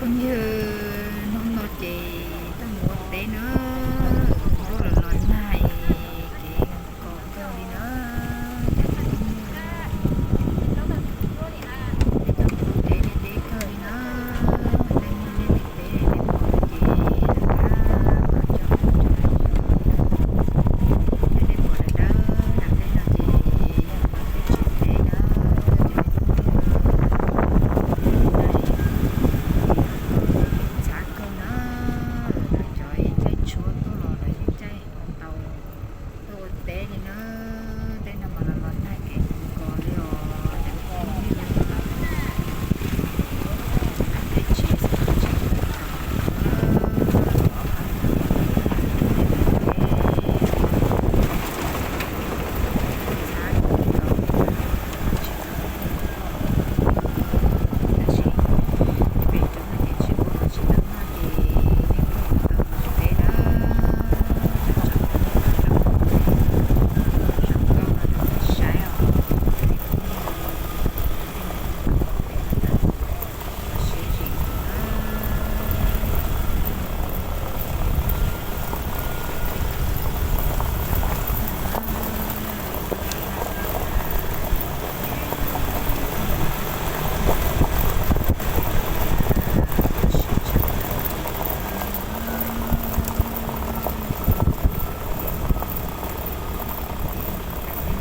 Phooj ywg, hnub no ces tuaj mus ua teb na, ntuj los los nag, kev kos kawg li na. Cov phooj ywg, peb tuaj mus ua teb deb deb kawg li na. Nej, nej, nej, nej pom ces, nej, nej pom dawb dawb nram teb no ces yog peb tsev teb na. Cov phooj ywg, txhav kawg na, cov ib caij tshuab tuaj los lawv ib caij tau tuaj ua teb li na. Tej no mas los los nag kev kos li os cov phooj ywg. Peb tsev xwb tsev txhav kawg. Tab sis pem roob no ces tsis ua tsis tau noj ces yeej tuaj mus tau mus tsev teb na. Tsam tsam no rau saum nkauj no rau nej saib os. Peb mus tau mus tsev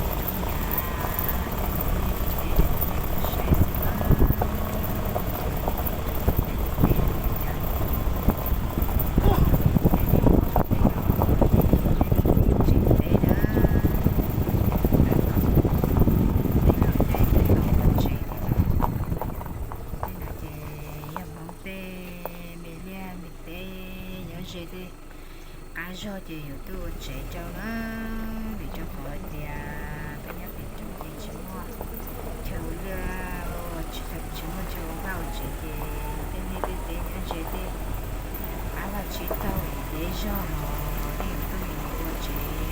teb no na. Sib zim na. Tej no ces yog Hmoob tej me liaj me teb nyob ze tej qab zog ces yuav tuaj ua tsev rau na, vim rau qhov hais tias peb nyob pem roob ces tsis muaj chaw ua liaj, tsis, tsis muaj chaw ua vaj ua tsev ces tej liaj tej teb nyob ze tej qab vaj tsib taug deb zog los nej yuav tuaj mus ua tsev